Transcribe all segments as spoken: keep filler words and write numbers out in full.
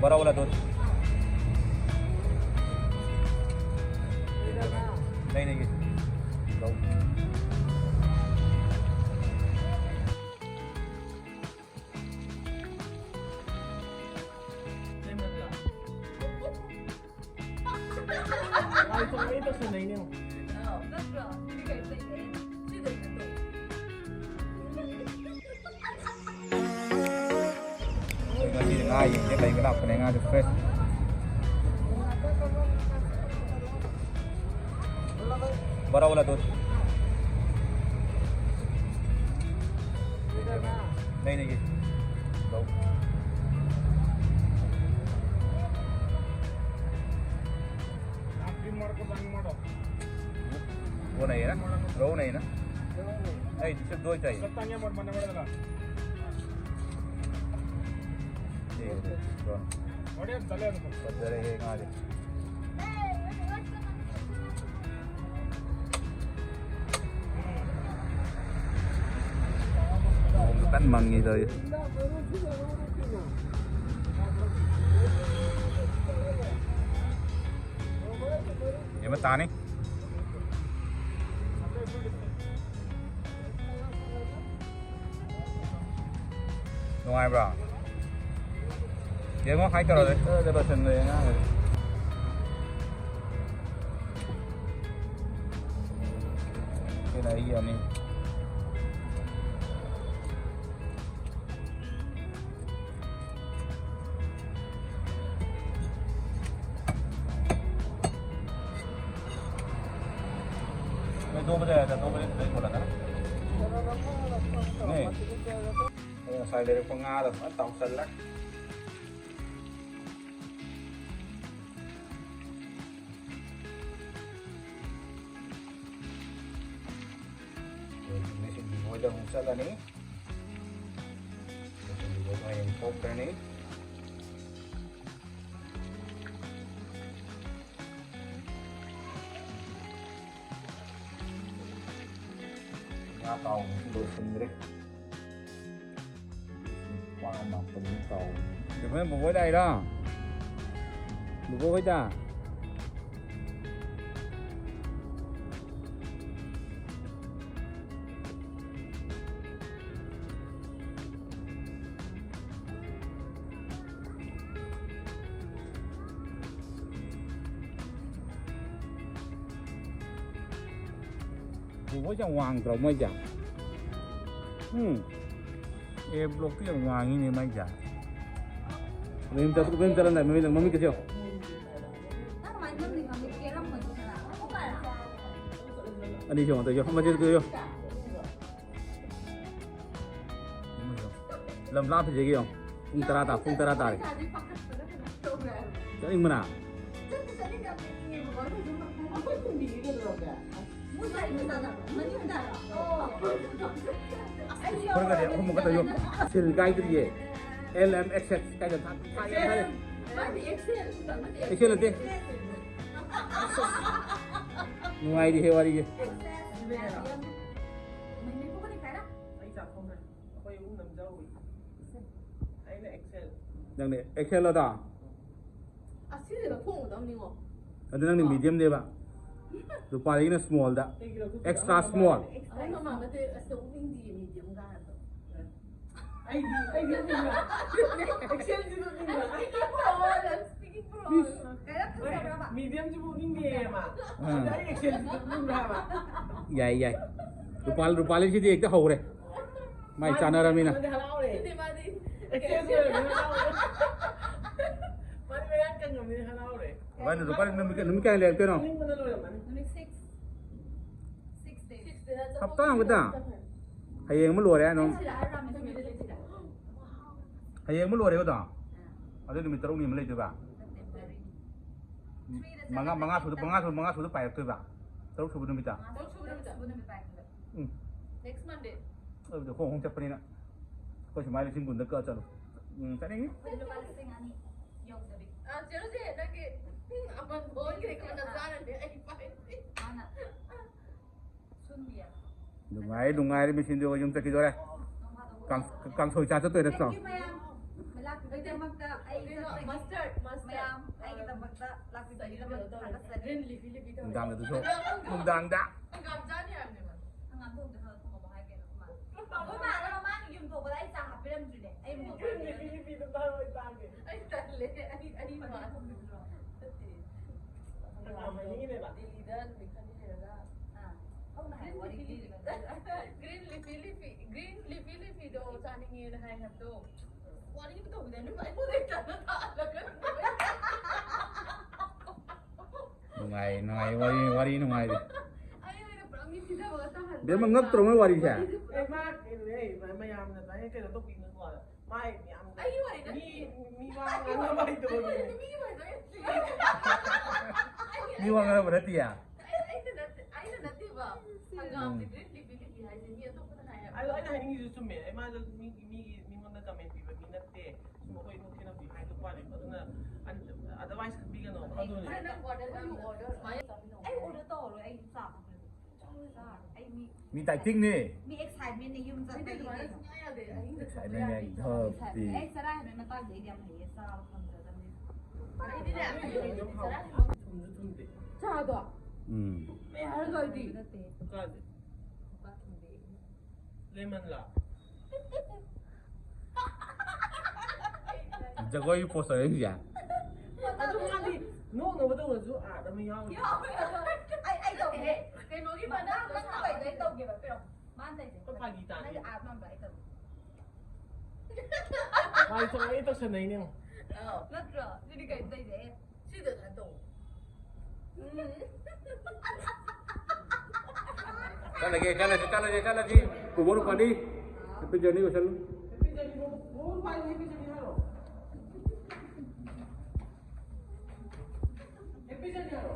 बड़ा वाला दो। नहीं, नहीं, ये। दो। ꯑꯩꯈꯣꯏ ꯉꯁꯤꯗꯤ ꯉꯥ ꯌꯦꯡꯒꯦ ꯂꯩꯕ ꯂꯥꯛꯄꯅꯦ, ꯉꯥꯁꯦ fresh. बड़ा वाला दो। नहीं, नहीं, ये। दो। वो नहीं है ना? रोहू नहीं है ना? नहीं, सिर्फ दो ही चाहिए। ठीक है, दो। ꯐꯖꯔꯦꯍꯦ ꯉꯥꯗꯤ꯫ ꯅꯣꯡꯁꯨ ꯀꯟꯅ ꯃꯪꯉꯤ ꯇꯧꯔꯤꯁꯦ꯫ ꯌꯦꯡꯕ ꯇꯥꯅꯤ꯫ ꯅꯨꯡꯉꯥꯏꯕ꯭ꯔꯣ? ꯌꯦꯡꯉꯣ, ꯍꯥꯏ ꯇꯧꯔ ꯂꯣꯏꯁꯤꯟꯗꯣꯏ ꯑꯉꯥꯡꯈꯩ꯫ ꯁꯤꯅ ꯑꯩꯒꯤ ꯑꯅꯤ꯫ मैं दो बजे आया था, दो बजे नहीं खोला था ना। नहीं। ꯑꯩ ꯉꯁꯥꯏ ꯂꯩꯔꯛꯄ ꯉꯥꯗꯣ ꯐꯖꯅ ꯇꯥꯎꯁꯜꯂꯦ꯫ ꯁꯤꯡꯕꯤ ꯍꯣꯏꯗ ꯑꯃꯨꯛ ꯆꯠꯂꯅꯤ꯫ ꯁꯤꯡꯕꯤ ꯍꯣꯏ ꯍꯌꯦꯡ ꯊꯣꯛꯈ꯭ꯔꯅꯤ꯫ ꯉꯥ ꯇꯥꯎꯕꯁꯨ ꯂꯣꯏꯁꯤꯟꯈ꯭ꯔꯦ꯫ ꯅꯤꯄꯥꯟ ꯃꯥꯄꯟ ꯇꯥꯎꯕ꯫ ꯕꯣꯕꯣꯏ ꯂꯥꯛꯏꯔꯣ? ꯕꯣꯕꯣ ꯍꯣꯏꯗ꯫ ꯕꯣꯕꯣꯁꯦ ꯌꯥꯝ ꯋꯥꯡꯗ꯭ꯔꯣ ꯃꯣꯏꯁꯦ? ꯎꯝ꯫ ꯑꯦ ꯕ꯭ꯂꯣꯛꯇꯤ ꯌꯥꯝ ꯋꯥꯡꯉꯤꯅꯦ ꯃꯥꯏꯁꯦ꯫ ꯃꯌꯨꯝ ꯆꯠ-, ꯃꯌꯨꯝ ꯆꯠꯂꯝꯗꯥꯏ ꯃꯃꯤꯠ, ꯃꯃꯤꯠꯀꯁꯦ ꯌꯦꯡꯉꯣ꯫ ꯑꯅꯤꯁꯦ ꯑꯃꯨꯛꯇ ꯌꯦꯡꯉꯣ꯫ ꯃꯆꯦꯗꯨ ꯌꯦꯡꯉꯣ꯫ ꯂꯝ ꯂꯥꯞꯄꯤꯁꯦ ꯌꯦꯡꯉꯣ꯫ ꯄꯨꯡ ꯇꯔꯥ ꯇꯥ-, ꯄꯨꯡ ꯇꯔꯥ ꯇꯥꯔꯦ꯫ ꯆꯠꯅꯤꯡꯕꯅ? ꯐꯨꯔꯤꯠꯀꯗꯤ ꯑꯍꯨꯝ ꯑꯃꯈꯛꯇ ꯌꯣꯝ-, ꯁꯤꯜ ꯀꯥꯏꯗ꯭ꯔꯤꯌꯦ꯫ ꯑꯦꯜ ꯑꯦꯝ ꯑꯦꯛꯁ ꯑꯦꯛꯁ ꯀꯥꯏꯗ ꯊꯥ-, ꯊꯥ-, ꯊꯥ-, ꯑꯦꯛꯁꯦꯜ ꯅꯠꯇꯦ꯫ ꯅꯨꯡꯉꯥꯏꯔꯤꯍꯦ ꯋꯥꯔꯤꯁꯦ꯫ ꯑꯩ ꯆꯥꯛ ꯊꯣꯡꯈ꯭ꯔꯦ꯫ ꯑꯩꯈꯣꯏ ꯑꯍꯨꯝ ꯅꯝꯖꯍꯧꯏ꯫ ꯑꯩꯅ ꯑꯦꯛꯁꯦꯜ꯫ ꯅꯪꯅ ꯑꯦꯛꯁꯦꯜ ꯑꯗꯣ? ꯑꯁꯤꯁꯦ ꯂꯧꯊꯣꯛꯒꯗꯕꯅꯤꯉꯣ꯫ ꯑꯗꯨ ꯅꯪꯅ ꯃꯤꯗꯤꯌꯝꯅꯦꯕ꯫ ꯔꯨꯄꯥꯂꯤꯒꯤꯅ ꯁ꯭ꯃꯣꯜꯗ꯫ Extra small. ꯑꯩ ꯃꯃꯥꯡꯗꯗꯤ ꯑꯁꯤꯗ ꯎꯞꯅꯤꯡꯗꯤꯌꯦ ꯃꯤꯗꯤꯌꯝꯒ ꯍꯥꯏꯕꯗꯣ꯫ ꯑꯩꯗꯤ, ꯑꯩꯗꯤ ꯎꯞꯅꯤꯡꯕ꯫ ꯑꯦꯛꯁꯦꯜꯁꯤꯁꯨ ꯎꯞꯅꯤꯡꯕ꯫ Speaking for all, I'm speaking for all. ꯀꯌꯥꯝ ꯐꯖꯕ꯭ꯔꯕ? ꯃꯤꯗꯤꯌꯝꯁꯤꯕꯨ ꯎꯞꯅꯤꯡꯗꯦꯌꯦ ꯃꯥ꯫ ꯑꯥ꯫ ꯑꯗ ꯑꯩ ꯑꯦꯛꯁꯦꯜꯁꯤꯁꯨ ꯎꯞꯅꯤꯡꯕ ꯍꯥꯏꯕ꯫ ꯌꯥꯏ, ꯌꯥꯏ꯫ ꯔꯨꯄꯥꯜ-, ꯔꯨꯄꯥꯂꯤꯁꯤꯗꯤ ꯍꯦꯛꯇ ꯍꯧꯔꯦ꯫ ꯃꯥꯏ ꯆꯥꯟꯅꯔꯃꯤꯅ꯫ ꯃꯥꯗꯤ ꯍꯔꯥꯎꯔꯦ꯫ ꯁꯤꯗꯤ ꯃꯥꯗꯤ ꯑꯦꯛꯁꯦꯜꯁꯤ ꯑꯣꯏꯔꯕꯅꯤꯅ ꯍꯔꯥꯎꯔꯦ꯫ ꯃꯥꯗꯤ ꯃꯌꯥꯡ ꯀꯪꯉꯕꯅꯤꯅ ꯍꯔꯥꯎꯔꯦ꯫ ꯚꯥꯏ, ꯅꯨꯄꯥ ꯅꯨꯃꯤꯠ ꯀꯌꯥ-, ꯅꯨꯃꯤꯠ ꯀꯌꯥ ꯂꯩꯔꯛꯇꯣꯏꯅꯣ? ꯅꯣꯛꯅꯤꯡꯕꯅ ꯂꯣꯏꯔꯝꯃꯅꯤ꯫ ꯅꯨꯃꯤꯠ six, six days꯫ ꯍꯞꯇꯥ ꯑꯃꯈꯛꯇ? ꯍꯌꯦꯡ ꯑꯃ ꯂꯣꯏꯔꯦ ꯑꯗꯨꯝ꯫ ꯁꯤꯗ ꯍꯥꯏꯔ ꯔꯥꯃꯦꯁ ꯍꯣꯏꯒꯤꯗ ꯂꯩꯁꯤꯗ꯫ ꯍꯌꯦꯡ ꯑꯃ ꯂꯣꯏꯔꯦ ꯑꯗꯣ? ꯑꯥ꯫ ꯑꯗꯨ ꯅꯨꯃꯤꯠ ꯇꯔꯨꯛꯅꯤ ꯑꯃ ꯂꯩꯗꯣꯏꯕ? ꯅꯠꯇꯦ, ꯃꯔꯤꯅꯤ꯫ ꯎꯝ, ꯊ꯭ꯔꯤꯗ ꯃꯉꯥ, ꯆꯠꯂꯒ ꯃꯉꯥ ꯁꯨꯕꯗ, ꯃꯉꯥ ꯁꯨꯕ, ꯃꯉꯥ ꯁꯨꯕꯗ ꯄꯥꯏꯔꯛꯇꯣꯏꯕ? ꯇꯔꯨꯛ ꯁꯨꯕ ꯅꯨꯃꯤꯠꯇ? ꯇꯔꯨꯛ ꯁꯨꯕ ꯅꯨꯃꯤꯠꯇ꯫ ꯇꯔꯨꯛ ꯁꯨꯕ ꯅꯨꯃꯤꯠ ꯄꯥꯏꯔꯛꯇꯣꯏꯕ꯫ ꯎꯝ꯫ Next Monday꯫ ꯑꯗꯨꯕꯨꯗꯤ ꯍꯣꯡ ꯍꯣꯡ ꯆꯠꯄꯅꯤꯅ ꯑꯩꯈꯣꯏ ꯁꯨꯃꯥꯏꯅ ꯂꯤꯁꯤꯡ ꯀꯨꯟꯗ ꯀꯛꯑ ꯆꯠꯂꯨ꯫ ꯎꯝ, ꯆꯠꯅꯤꯡꯉꯤ꯫ ꯑꯩꯈꯣꯏ ꯂꯨꯄꯥ ꯂꯤꯁꯤꯡ ꯑꯅꯤ ꯌꯧꯗꯕꯤ꯫ ꯑꯥ, ꯆꯦ ꯔꯣꯖꯤ, ꯅꯪꯒꯤ ꯑꯃꯟꯕ ꯑꯣꯟꯈ꯭ꯔꯦ, ꯀꯣꯟꯅ ꯆꯥꯔꯅꯤ, ꯑꯩ ꯄꯥꯏꯗ꯭ꯔꯤ꯫ ꯃꯥꯅ ꯁꯨꯟꯕꯤ꯫ ꯅꯨꯡꯉꯥꯏꯔꯦ, ꯅꯨꯡꯉꯥꯏꯔꯦ, ꯃꯤꯁꯤꯟꯗꯤ ꯌꯨꯝ ꯆꯠꯈꯤꯗꯣꯔꯦ꯫ ꯅꯣꯡ ꯐꯥꯗꯣꯛ ꯀꯥꯡ-, ꯀꯥꯡꯁꯣꯏ ꯆꯥ ꯆꯠꯇꯣꯏ ꯅꯠꯇ꯭ꯔꯣ? Thank you ꯃꯌꯥꯝ꯫ ꯂꯥꯛꯄꯤꯕꯒꯤꯗꯃꯛꯇ ꯑꯩ ꯀꯩꯅꯣ, ꯆꯠꯄꯒꯤ mustard, mustard꯫ ꯃꯌꯥꯝ ꯑꯩꯒꯤꯗꯃꯛ ꯀꯩꯅꯣ ꯇꯧꯔꯦ꯫ Green leafy leafy ꯇꯧꯔꯦ꯫ ꯅꯨꯡꯗꯥꯡꯗꯗꯨꯁꯨ꯫ ꯅꯨꯡꯗꯥꯡꯗ꯫ ꯍꯪꯒꯥꯝ ꯆꯥꯅꯤ ꯍꯥꯏꯕꯅꯦ ꯃꯥ꯫ ꯍꯪꯒꯥꯝ ꯊꯣꯡꯗꯦ, ꯍꯪꯒꯥꯝ ꯊꯣꯡꯉꯕ ꯍꯥꯏꯒꯦ ꯑꯩꯈꯣꯏ ꯃꯥ꯫ ꯑꯩꯈꯣꯏ ꯃꯥꯅ ꯃꯃꯥꯡꯒꯤ ꯌꯨꯝ ꯊꯣꯛꯄꯗ ꯑꯩ ꯆꯥ ꯍꯥꯞꯄꯤꯔꯝꯗ꯭ꯔꯤꯅꯦ꯫ ꯑꯩ ꯃꯉꯣꯟꯗ green leafy leafy ꯗꯣ ꯇꯥꯔꯣꯏ ꯇꯥꯒꯦ꯫ ꯑꯩ ꯇꯜꯂꯦ꯫ ꯑꯩ, ꯑꯩ ꯃꯥ꯫ ꯅꯠꯇꯦ꯫ ꯍꯪꯒꯥꯝ ꯍꯥꯏꯅꯤꯡꯉꯤꯅꯦꯕ꯫ ꯗꯦꯜꯂꯤꯗ ꯅꯨꯃꯤꯠ ꯈꯔꯅꯤ ꯂꯩꯔꯒ ꯑꯥ꯫ ꯍꯧꯅ ꯍꯥꯏꯕ ꯋꯥꯔꯤ ꯂꯤꯔꯤꯉꯩꯗ꯫ Green leafy leafy, green leafy leafy ꯗꯣ ꯆꯥꯅꯤꯡꯉꯦꯅ ꯍꯥꯏ ꯍꯥꯏꯕꯗꯣ꯫ ꯋꯥꯔꯤ ꯑꯃ ꯇꯧꯈꯤꯗꯥꯏ? ꯅꯣꯏ ꯑꯩꯉꯣꯟꯗ ꯍꯦꯛꯇ ꯇꯥꯍꯜꯂꯒ꯫ ꯅꯨꯡꯉꯥꯏ, ꯅꯨꯡꯉꯥꯏ, ꯋꯥꯔꯤ, ꯋꯥꯔꯤ ꯅꯨꯡꯉꯥꯏꯔꯤ꯫ ꯑꯩ ꯑꯣꯏꯅ ꯄꯨꯔꯥ ꯃꯤ ꯁꯤꯊꯕꯒ ꯇꯥꯍꯟꯕ꯫ ꯕꯦꯝꯃ, ꯉꯛꯇ꯭ꯔꯣ ꯃꯣꯏ ꯋꯥꯔꯤꯁꯦ? ꯑꯦ, ꯃꯥ, ꯑꯦ, ꯃꯌꯥꯝꯅ ꯑꯗꯨꯃꯥꯏꯅ ꯀꯩꯅꯣ ꯇꯧꯕꯤꯅꯨꯀꯣ꯫ ꯃꯥꯏ ꯌꯥꯝꯅ ꯑꯩꯒꯤ ꯋꯥꯔꯤ ꯅꯠꯇꯦ꯫ ꯃꯤ, ꯃꯤ ꯋꯥ ꯉꯥꯡꯅꯕ ꯍꯩꯇꯕ ꯃꯤ꯫ ꯃꯤꯒꯤ ꯋꯥꯔꯤ ꯅꯠꯇꯦ꯫ ꯃꯤ ꯋꯥ ꯉꯥꯡꯅꯕ ꯅꯠꯇꯤꯌꯦ? ꯑꯩ, ꯑꯩꯅ ꯅꯠꯇꯦ, ꯑꯩꯅ ꯅꯠꯇꯦꯕ꯫ ꯍꯪꯒꯥꯝꯗꯤ ꯎꯝ꯫ Green leafy leafy ꯍꯥꯏꯁꯦ ꯃꯤ ꯑꯇꯣꯞꯄꯅ ꯍꯥꯏ ꯍꯥꯏꯕ꯫ ꯑꯗꯣ ꯑꯩꯅ ꯍꯥꯏꯅꯤꯡꯉꯤꯁꯨ ꯆꯨꯝꯃꯦ꯫ ꯑꯩ ꯃꯥꯗꯣ ꯃꯤꯒꯤ, ꯃꯤꯒꯤ, ꯃꯤꯉꯣꯟꯗ comment ꯄꯤꯕ ꯃꯤ ꯅꯠꯇꯦ꯫ ꯁꯨꯝ ꯑꯩꯈꯣꯏ ꯏꯃꯨꯡ ꯊꯦꯡꯅ ꯄꯤ ꯍꯥꯏꯗꯨ ꯋꯥꯅꯦꯕ꯫ ꯑꯗꯨꯅ ꯑꯟ-, otherwise ꯈꯟꯕꯤꯒꯅꯣ꯫ ꯑꯗꯨꯅꯦ꯫ ꯅꯪ order, ꯅꯪ order ꯁꯨꯃꯥꯏꯅ ꯇꯧꯔꯝꯃꯤꯅꯣ? ꯑꯩ order ꯇꯧꯔꯔꯣꯏ, ꯑꯩ ꯆꯥ ꯊꯛꯈ꯭ꯔꯦ꯫ ꯆꯥꯔꯣꯏ, ꯆꯥꯔꯣꯏ꯫ ꯑꯩ ꯃꯤ ꯃꯤ dieting ꯅꯦ꯫ ꯃꯤ excitement ꯅꯦ ꯌꯨꯝ ꯑꯩꯗꯤ ꯆꯠꯄꯒꯤ ꯑꯗꯨꯃꯥꯏꯅ ꯀꯩꯅꯣ꯫ ꯁꯨꯡꯌꯥ ꯌꯥꯗꯦ꯫ ꯑꯍꯤꯡꯗ ꯇꯨꯝꯕ excitement ꯌꯥꯗꯦ꯫ ꯌꯥꯏ, ꯍꯣꯏ꯫ Excitement꯫ ꯑꯩ ꯆꯔꯥ ꯍꯦꯟꯕꯩ ꯃꯇꯥꯡꯗ ꯑꯩꯗꯤ ꯌꯥꯝ ꯍꯩꯌꯦ, ꯆꯥꯕ ꯐꯪꯗ꯭ꯔꯕꯅꯤꯅ꯫ ꯑꯩꯗꯤꯅꯦ, ꯆꯔꯥ ꯍꯦꯟꯕ ꯊꯨꯝꯁꯨ ꯊꯨꯝꯗꯦ꯫ ꯆꯥꯗꯣ? ꯎꯝ꯫ ꯊꯨꯝꯃꯦ ꯍꯥꯏꯔꯒ ꯑꯩꯗꯤ꯫ ꯅꯠꯇꯦ꯫ ꯀꯥꯏꯗꯦ? ꯅꯨꯄꯥ ꯊꯨꯝꯗꯦ꯫ Lemon ꯂꯣ? ꯖꯒꯣꯏ post ꯇꯧꯔꯛꯏꯁꯦ? ꯑꯗꯨ ꯃꯥꯗꯤ ꯅꯣꯛꯅꯕ ꯇꯧꯔꯁꯨ ꯑꯥꯗ ꯑꯃ ꯌꯥꯎꯔꯤ꯫ ꯌꯥꯎꯔꯤ꯫ ꯑꯩ, ꯑꯩ ꯇꯧꯒꯦ꯫ ꯀꯩꯅꯣꯒꯤ ꯃꯅꯥ ꯅꯪ ꯇꯧꯕꯩꯗꯣ ꯑꯩ ꯇꯧꯒꯦꯕ, ꯄꯤꯔꯛꯑꯣ꯫ ꯃꯥꯅ ꯇꯧꯁꯦ꯫ ꯑꯩꯈꯣꯏ ꯐꯥꯒꯤ ꯇꯥꯅꯤ꯫ ꯅꯪꯒꯤ art ꯃꯥꯟꯕ ꯑꯩ ꯇꯧꯒꯦ꯫ ꯃꯥꯗꯤ ꯆꯥꯎꯔꯛꯑꯦ ꯇꯧꯁꯟꯅꯩꯅꯦ꯫ ꯑꯧ꯫ ꯅꯠꯇ꯭ꯔꯣ? ꯑꯗꯨꯗꯤ ꯀꯩꯅꯣ ꯇꯧꯁꯦ꯫ ꯁꯤꯗ ꯁꯨꯃꯥꯏꯅ ꯇꯧ꯫ ꯎꯝ꯫ ꯆꯠꯂꯒꯦ, ꯆꯠꯂꯒꯦ, ꯆꯠꯂꯒꯦ, ꯆꯠꯂꯒꯦ꯫ ꯕꯣꯕꯣ ꯔꯨꯄꯥꯂꯤ, happy journey ꯑꯣꯏꯁꯜꯂꯨ꯫ Happy journey, ꯕꯣꯕꯣ ꯔꯨꯄꯥꯂꯤ, happy journey ꯍꯥꯏꯔꯣ꯫ Happy journey ꯍꯥꯏꯔꯣ꯫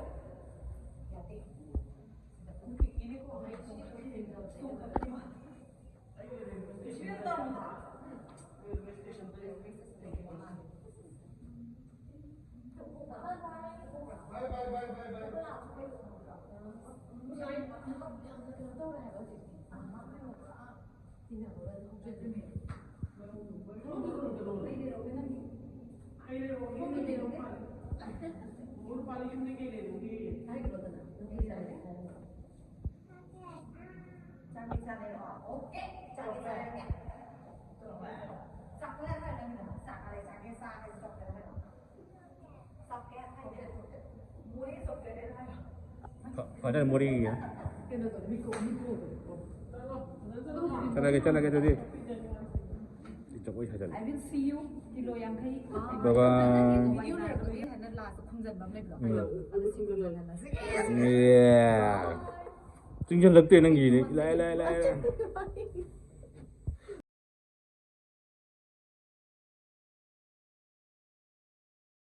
ꯆꯥꯛ ꯆꯥꯔꯦꯀꯣ? ꯑꯣꯀꯦ꯫ ꯆꯥꯛ ꯆꯥꯔꯒꯦ꯫ ꯆꯥꯛ ꯀꯌꯥ ꯆꯥꯔꯦ ꯅꯪꯒꯤꯗꯣ? ꯆꯥꯛ ꯀꯌꯥ ꯆꯥꯒꯦ? ꯆꯥ ꯍꯥꯏꯕ ꯆꯥꯛ ꯀꯌꯥ ꯍꯥꯏꯅꯣ? ꯆꯥꯛ ꯀꯌꯥ ꯍꯥꯏꯒꯦ? ꯃꯣꯔꯦ ꯆꯣꯀ꯭ꯂꯦꯠ ꯍꯥꯏꯅ ꯍꯥꯏꯕ꯫ ꯐ-, ꯐꯖꯅ ꯃꯣꯔꯦꯒꯤ꯫ ꯀꯩꯅꯣꯗꯣ, ꯃꯤꯀꯣ-, ꯃꯤꯀꯣꯗꯣ꯫ ꯆꯠꯂꯒꯦ, ꯆꯠꯂꯒꯦ, ꯑꯗꯨꯗꯤ꯫ ꯁꯤ ꯖꯒꯣꯏ ꯁꯥꯖꯜꯂꯦ꯫ I will see you, kilo ꯌꯥꯡꯈꯩ꯫ ꯕꯥꯏ ꯕꯥꯏ꯫ ꯚꯤꯗꯤꯑꯣ ꯂꯣꯏꯔꯛꯄꯗꯒꯤ ꯍꯥꯏꯅ ꯂꯥꯁꯇ ꯈꯨꯝꯖꯟꯕ ꯑꯃ ꯂꯩꯕꯗꯣ꯫ ꯎꯝ꯫ ꯑꯗꯨ ꯁꯤꯡꯖꯨ ꯂꯣꯜꯍꯜꯂꯁꯤ꯫ ꯌꯦ꯫ ꯆꯤꯡꯁꯤꯜꯂꯛꯇꯦ ꯅꯪꯒꯤꯗꯤ꯫ ꯂꯥꯏ, ꯂꯥꯏ, ꯂꯥꯏ, ꯂꯥꯏ꯫